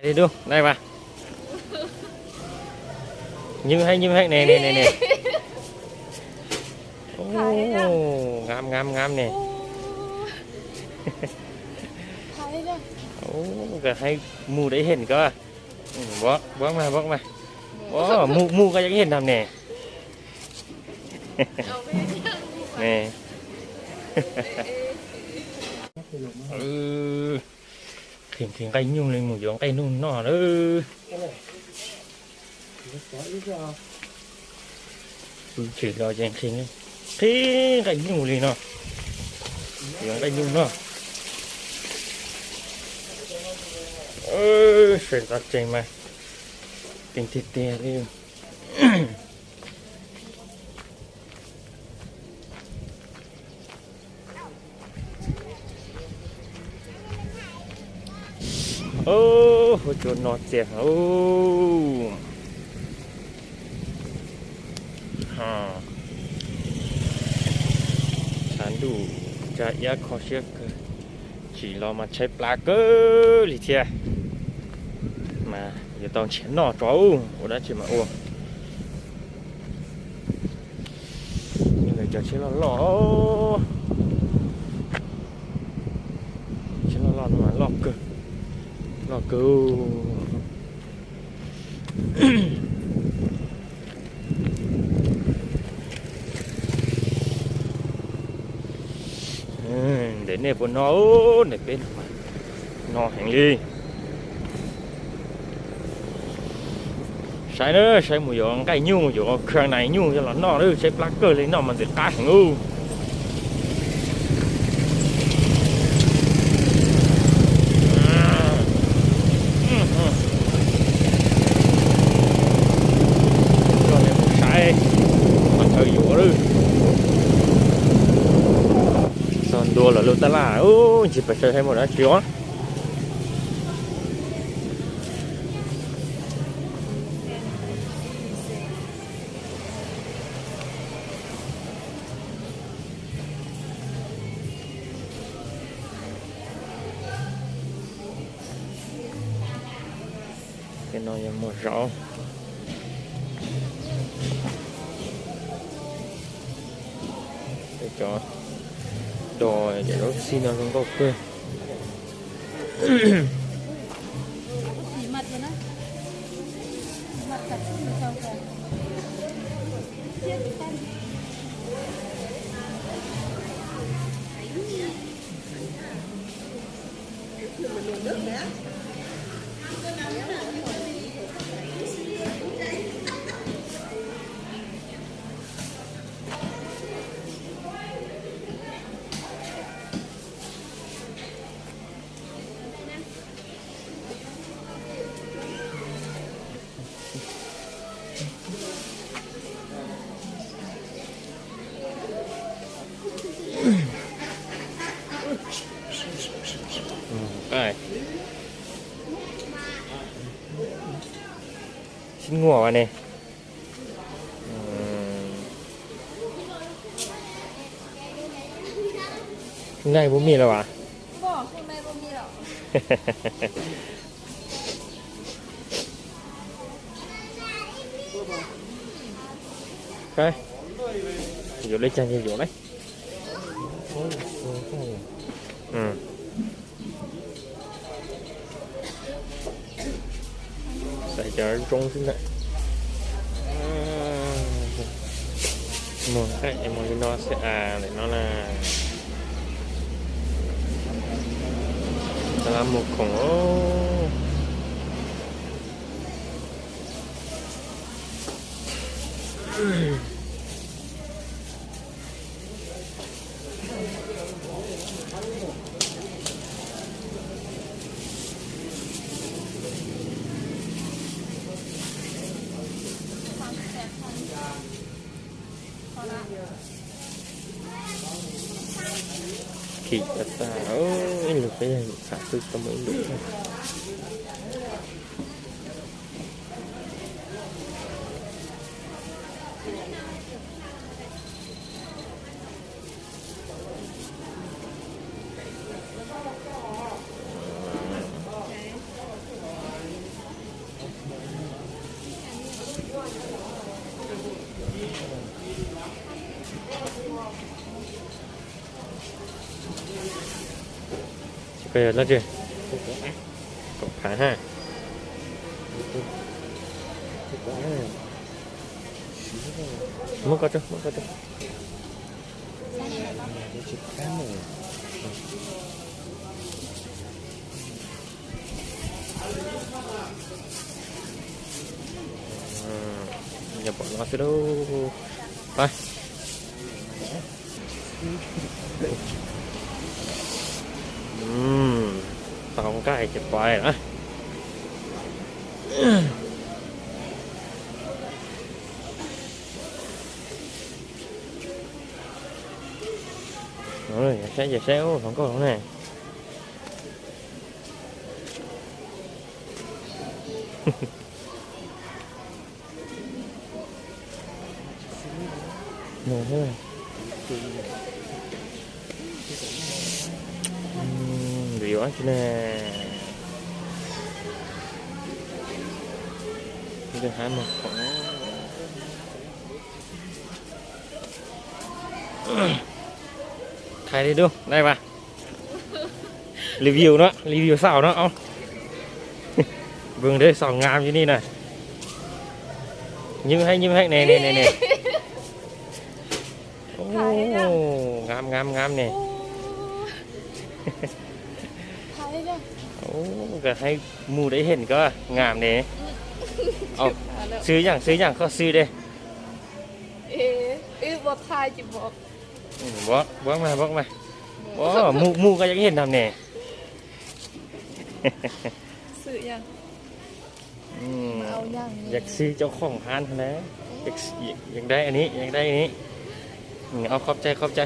Li dub, dai mas. Nyiv heev, nyiv heev ne, ne, ne, ne. Ub, ngam, ngam, ngam ne. Ub, koj heev mus dai heev koj. Npov, npov mas, npov mas. Ub, mus, mus koj yeej heev nrog ne. Ne. Nqhis, nqhis nqaij nyuj li mus yuav nqaij nyuj noj lawm. Pw tsev los ces nqhis, nqhis nqaij nyuj li no, yuav nqaij nyuj noj. Saib txoj tsev mas ceev tiag tiag li. Ub, huab cua no txias heev. Tshav ntuj tsa iab kho siab kawg. Tsim los mas tshaib plab kawg li thiab. Mas yuav tau nrhiav noj tso, ua dab tsi mas ua. Cov tsheb loj loj, tsheb loj loj no mas loj kawg, loj kawg. Ntev nej puas no, ntev peb no mas no heev li. Saib na, saib mus yuav nqaij nyuj, mus yuav khab nais nyuj coj los noj, tshaib plab kawg li, noj mas ntxim qab heev ub. Saib, mas thaum yuav lawm. Txog ntua los lub tab laj ub, ntsis pes saib saib muaj dab tsi os. Tej no yog muag zaub. Cov do cov zaub txhij no zoo nkauj kawg. Sib muag as ne. Nqaij puas mij los as? Yuav li cas ces yuav lauj. Xaiv cov zoo xwb ntag. Muag nqaij mus li no xwb as, ntawm no na. Tab laj muag khoom os. Khim tas tas, ib lub peb yog yim xav twb tau muaj ib lub. Tsis koj yog dab tsi? Kaum phav ha. Muab koj tso, muab koj tso. Yog pom no xwb lauj. Pab. Tau nqaij ces pais na. Saib ces saib hluas nkauj no ne. Nws yuav dab tsi ne? Nws hais mus khoom. Thaij li dub dai mas. Review no, review xaum no. Vwm deb xaum ngam li ni na. Nyib heeb, nyib heeb ne, ne, ne, ne. Ngam, ngam, ngam ne. Nkawd hais mus deb heev koj, ngam ne. Xwb yaam, xwb yaam koj xwb de. Npov, npov mas, npov mas. Mus, mus koj yeej heev nrog ne. อยากซื้อเจ้าของร้านเขานะ อยากได้อันนี้ อยากได้อันนี้ เอา ขอบใจ ขอบใจ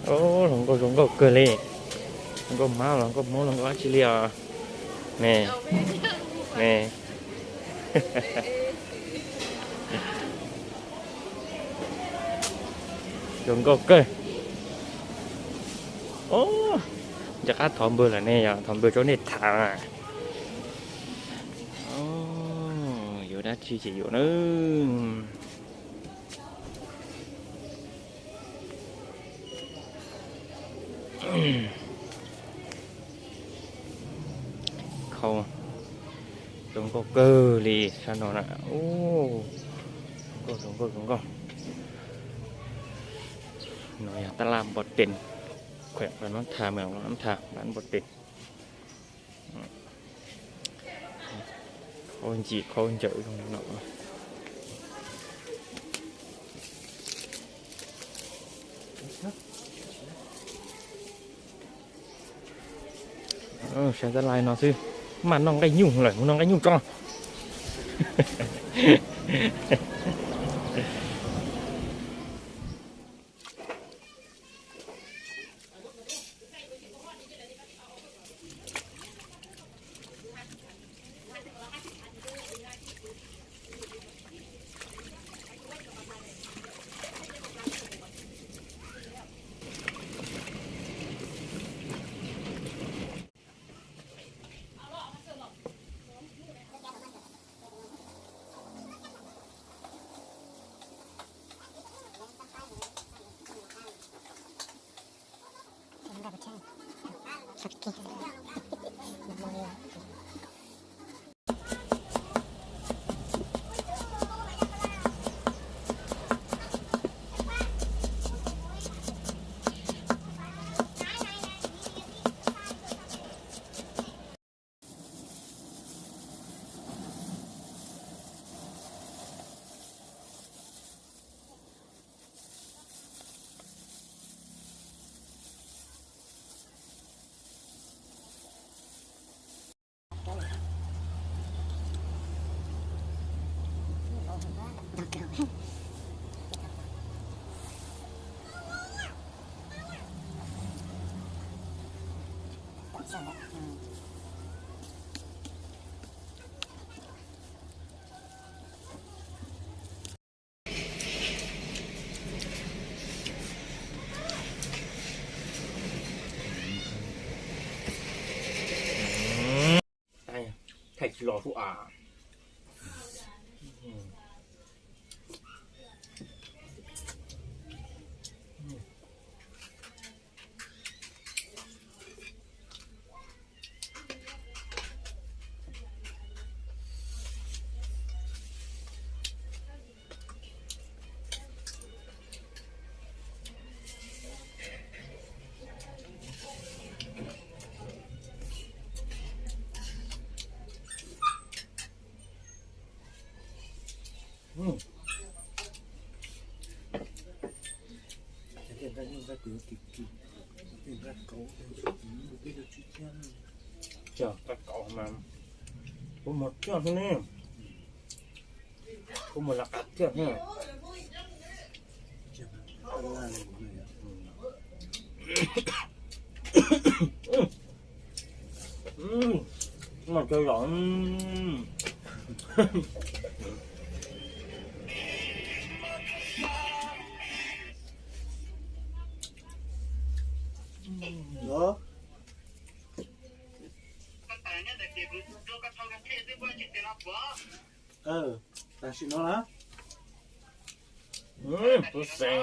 Ub, hluas nkauj zoo nkauj kawg li. Hluas nkauj Hmoob, hluas nkauj Hmoob, hluas nkauj dab tsi li os. Ne, ne. Zoo nkauj kawg. Ub, nco qab thov npawg lawm ne, yog thov npawg tso nej tham. Yuav dab tsi ces yuav na. Khau zoo nkauj kawg li sab no na. Ub, zoo nkauj, zoo nkauj, zoo nkauj. No yog tab laj npau tes, khuam los nab tha, mem los nab tha, npau tes. Khau ncim khau ncawm zoo no. Saib tab laj no xwb, mam noj nqaij nyuj lawm, mus noj nqaij nyuj tso. Thaij tsis los sub av. Cov kab kaum mas kuv muag coj xwb ne, kuv muag laj qab coj xwb. Muag cov zom. Tam sim no na, puag xeem,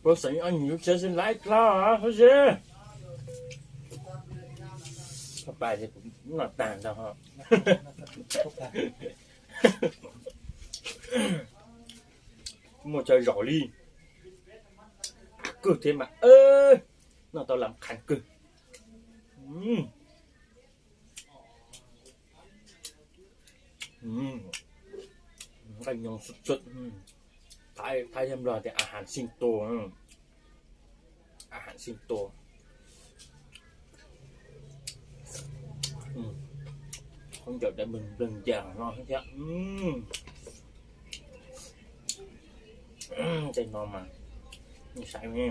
puag xeem ob nyuag lub tsheb xwb laib dlab hab ze. Koj pais ces kuv noj tag ntag ho. Muaj chaw zom li, kawg thiab mas, noj tau lam qhas kawg. Nqaij nyoos xwb xwb. Thaib thiab Nplog tias a has xij tua, a has xij tua. Khaub ncaws dawb npleeg npleeg ncas no thiab. Tej no mas saib ne.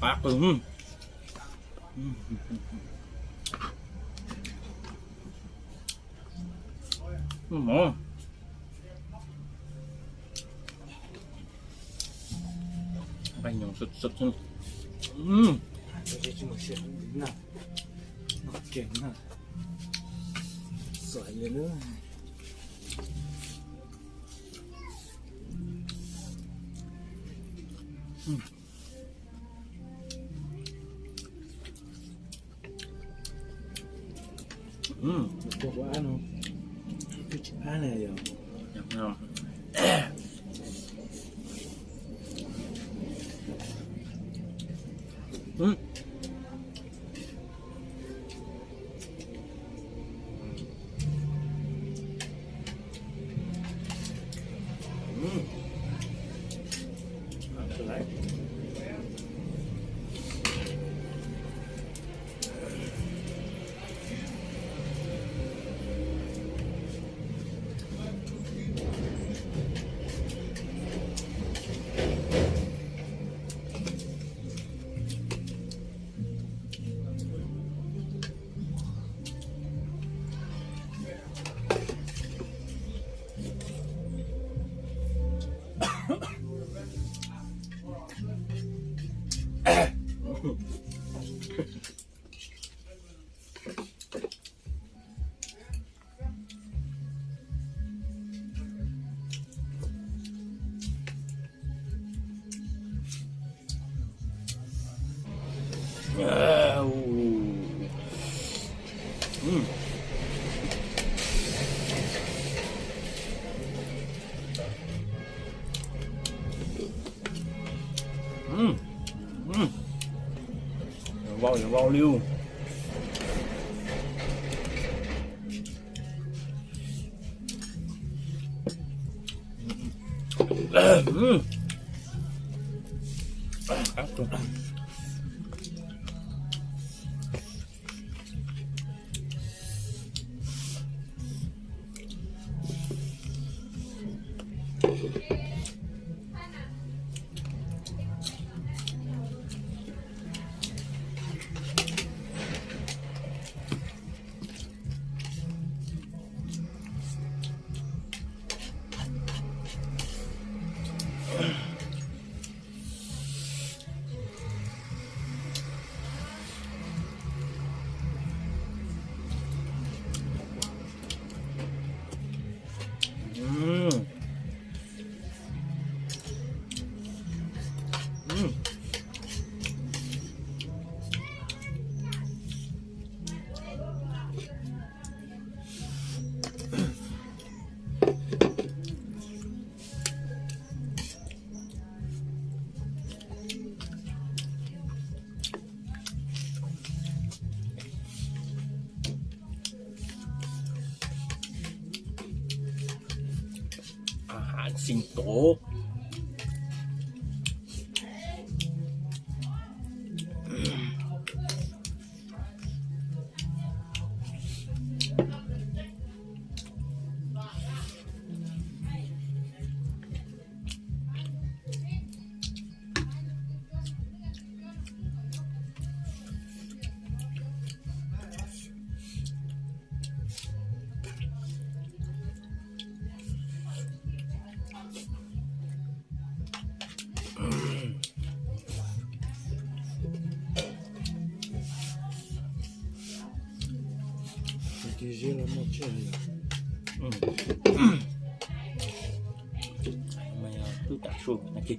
Qab qw. Nqaij nyoos xwb xwb. Vau, vau li. Xim tov. Tus ziab los muaj tsiaj li. Mas yog tub tam su na ki.